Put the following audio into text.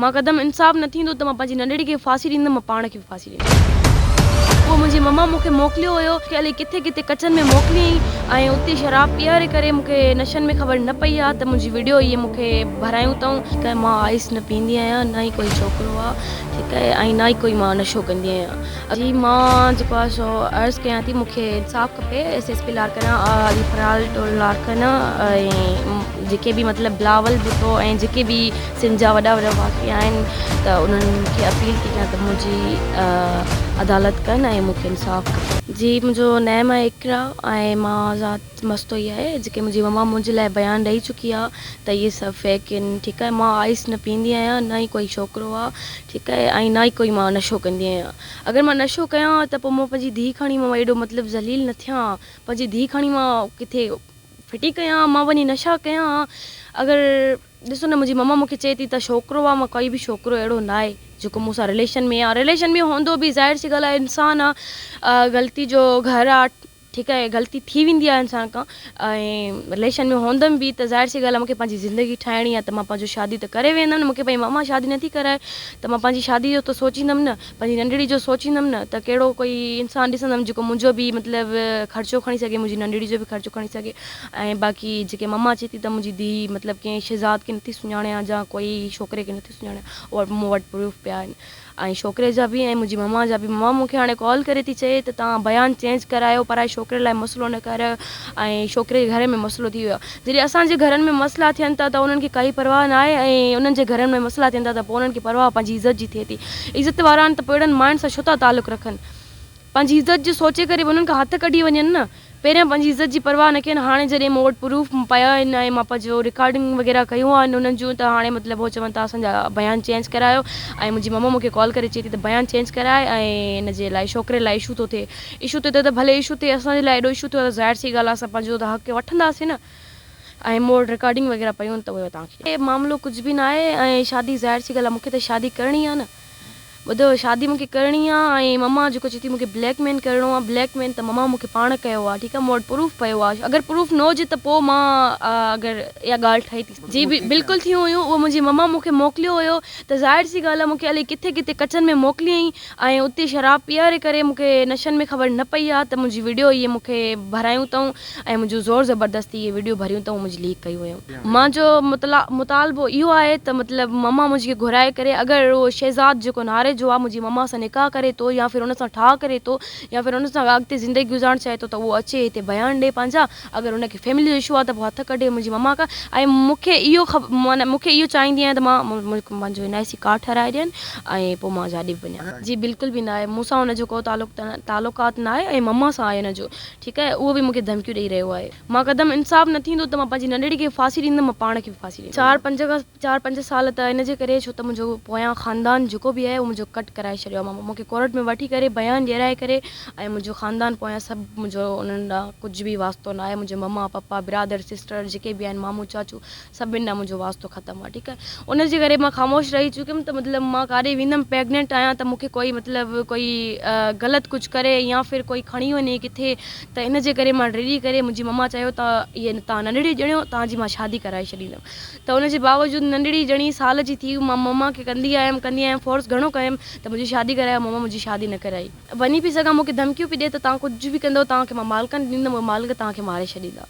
مان قدم انصاف نه ٿيندو ته مان پنهنجي ننڍڙي کي ڦاسي ڏيندم مان پاڻ کي به ڦاسي ڏيندم. اهو منهنجي مما مون کي موڪليو هيو کي الائي ڪٿي ڪٿي ڪچن ۾ موڪليائين ۽ اتي شراب پياري ڪري مون کي نشن ۾ خبر نه پئي آ ته منهنجي وڊيو اهي مون کي ڀرايون اٿئون. ٺيڪ آهي مان آئس نه پيئندي آهيان نه ئي ڪوئي ڇوڪرو آ ٺيڪ آهي ۽ نه ئي ڪوئي مان نشو ڪندي آهيان. جي مان جيڪو آهي سو عرض ڪيان ٿي مون کي انصاف کپي S S P Larkana Ali فرحال ٽول لاڙڪاڻا ۽ جيڪي به مطلب بلاول ڀٽو ۽ جيڪي به سنڌ جا وڏا وڏا واقعا آهن ته انهن کي اپيل ٿي ڪيان ته منهنجي عدالت ڪن ۽ مون کي انصاف کپي. جي منهنجو نيم آهي اقرا ۽ مان ذات مستوئي آهي جيڪي منهنجي مما منهنجي لاء بيان ڏئي چڪي آهي ته اهي سڀ فيڪ آهن ٺيڪ آهي مان آئس نه پيئندي آهيان نه ئي ڪوئي ڇوڪرو آهي ٺيڪ آهي ۽ نه ئي ڪوئي مان نشو ڪندي آهيان اگر مان نشو ڪيان ها ته پوء مان پنهنجي ڌيء کڻي مان ايڏو مطلب ذليل نه ٿيان ها پنهنجي ڌيء کڻي مان ڪٿي ڦٽي ڪيان مان وڃي نشا ڪيان اگر ڏسو نه منهنجي مما مونکي چئي ٿي ته ڇوڪرو آ مان ڪوئي به ڇوڪرو اهڙو نه آهي جيڪو مون سان رليشن ۾ آ رليشن ۾ هوندو به ظاهر سي ڳالهه آهي انسان آ غلطي جو گهر آ ٺيڪ آهي غلطي ٿي ويندي آهي انسان کان ۽ رليشن ۾ هوندم به ته ظاهر سي ڳالهه آ مونکي پنهنجي زندگي ٺاهڻي آ ته مان پنهنجو شادي ته ڪري ويندم نه مونکي پنهنجي مما شادي نٿي ڪرائي ته مان پنهنجي شادي جو ته سوچيندم نه پنهنجي ننڍڙي جو سوچيندم نه ته ڪهڙو ڪوئي انسان ڏسندم جيڪو منهنجو به مطلب خرچو کڻي سگهي منهنجي ننڍڙي جو به خرچو کڻي سگهي ۽ باقي جيڪي مما چئي ٿي ته منهنجي ڌيء مطلب ڪنهن شهزاد کي نٿي سڃاڻيان جا ڪوئي ڇوڪري کي نٿي سڃاڻيان اهي مون وٽ پروف پيا آهن ۽ ڇوڪري جا به ۽ منهنجي مما جا به مما مون کي هاڻي ڪال ڪري ٿي چئي ته توهان بيان چينج ڪرايو پرائي ڇوڪري لاء مسئلو نه ڪرايو ۽ ڇوڪري جي گهر ۾ مسئلو ٿي ويو آهي جڏهن اسان جي گهرن ۾ مسئلا ٿين ٿا ته انهن کي ڪائي پرواهه ناهي ۽ انهن جي گهرن ۾ مسئلا ٿين ٿا ته پوء انهن کي پرواهه پنهنجي عزت جي ٿئي ٿي. عزت وارا آهن ته پوء اهڙن ماڻهن سان ڇو ٿا تعلق رکن؟ پنهنجي عزت جو سوچي ڪري به انهن کان هٿ ڪڍي وڃن نه. پهريان پنهنجي عزت جي پرواهه نه ڪين هاڻي جڏهن مون وٽ پروف پيا آهن ۽ مان پنهنجو رڪارڊنگ وغيره ڪيون آهن انهن جون ته هاڻي مطلب هو چون ٿا اسان جا بيان چينج ڪرايو ۽ منهنجي مما مون کي ڪال ڪري چئي ٿي ته بيان چينج ڪرائي ۽ ان جي لاء ڇوڪري لاء اشو ٿو ٿئي. اشو ٿئي ٿو ته ڀلي اشو ٿئي اسان جي لاء ايڏو اشو ٿيو آهي ته ظاهر سي ڳالهه آهي اسان پنهنجو ته حق وٺنداسين نه ۽ مون وٽ رڪارڊنگ وغيره پيون آهن ته اهي توهان کي. معاملو ڪجهه به ناهي ۽ شادي ظاهر سي ڳالهه آهي مون کي ته شادي ڪرڻي آهي نه ٻڌو شادي مون کي ڪرڻي آهي ۽ مما جيڪو چئي ٿي مون کي بليڪ مين ڪرڻو آهي بليڪ مين ته مما مون کي پاڻ ڪيو آهي ٺيڪ آهي مون وٽ پروف پيو آهي اگر پروف نه هجي ته پوء مان اگر اها ڳالهه ٺهي ٿي جي بلڪل ٿيون هيون اهو منهنجي مما مون کي موڪليو هيو ته ظاهر سي ڳالهه آهي مون کي الائي ڪٿي ڪٿي ڪچن ۾ موڪليائين ۽ اتي شراب پياري ڪري مون کي نشن ۾ خبر نه پئي آ ته منهنجي وڊيو اهي مون کي ڀرايون اٿئون ۽ منهنجو زور زبردستي اهي وڊيو ڀريون اٿئون منهنجي ليڪ ڪيون ويون. مانجو مطالبو اهو آهي ته مطلب ماما منهنجي کي گهرائي ڪري اگر اهو شهزاد جيڪو ناريجو آ منهنجي ماما سان نڪاح ڪري ٿو يا ڦر ان سان ٺاهه ڪري ٿو يا ڦر ان سان اڳتي زندگي گذارڻ چاهي ٿو ته اهو اچي هتي بيان ڏي پنهنجا اگر ان کي فيملي جو اشو آ ته پوء هٿ ڪڍي منهنجي ماما کان ۽ مون کي اهو خب معنيٰ مون کي اهو چاهيندي آهيان ته مان پنهنجو اين آء سي ڪارڊ ٺهرائي ڏين ۽ پوء مان جاڏي به وڃان. جي بلڪل به ناهي مون سان ان جو ڪو تعلق تعلقات ناهي ۽ مما سان آهي ان جو ٺيڪ آهي اهو به مون کي ڌمڪيون ڏئي رهيو آهي مان قدم انصاف نه ٿيندو ته مان پنهنجي ننڍڙي کي ڦاسي ڏيندم مان پاڻ کي به ڦاسي ڏيندم. چار پنج کان چار پنج سال ته ان جي ڪري ڇو ته منهنجو پويان خاندان جيڪو به آهي اهو منهنجو ڪٽ ڪرائي ڇڏيو آهي ماما مون کي ڪورٽ ۾ وٺي ڪري بيان ڏيارائي ڪري ۽ منهنجو خاندان پويان سڀ منهنجو انهن ڏانهن ڪجهه به واسطو نه آهي منهنجو مما پپا برادر سسٽر جيڪي به آهن مامو چاچو سڀني ڏانهن منهنجو واسطو ختم آهي ٺيڪ آهي ان جي ڪري مان خاموش رهي چڪيم ته مطلب مان ڪاڏي ويندم پريگنينٽ آهيان ته مون کي ڪوئي مطلب ڪوئي غلط ڪجهه ڪري يا ڦر ڪوئي کڻي وڃي ڪٿي ته ان جي ڪري مان ڊڄي ڪري منهنجي مما چيو ته اهي توهان ننڍڙي ڄڻيو توهان جي مان شادي ڪرائي ڇڏيندم ته ان جي باوجود ننڍڙي ڄڻي سال جي ٿي مان مما کي ڪندي آيم ڪندي آيم فورس گهڻو ڪيم ته منهنجي شادي ڪرايو مما منهنجي شادي نه ڪرائي. وڃي پئي سگهان مون کي ڌمڪيون پئي ڏي ته توهان ڪجهه به ڪندو توهان کي مان مالڪن ڏيندم اهي مالڪ توهان کي ماري ڇڏيندا.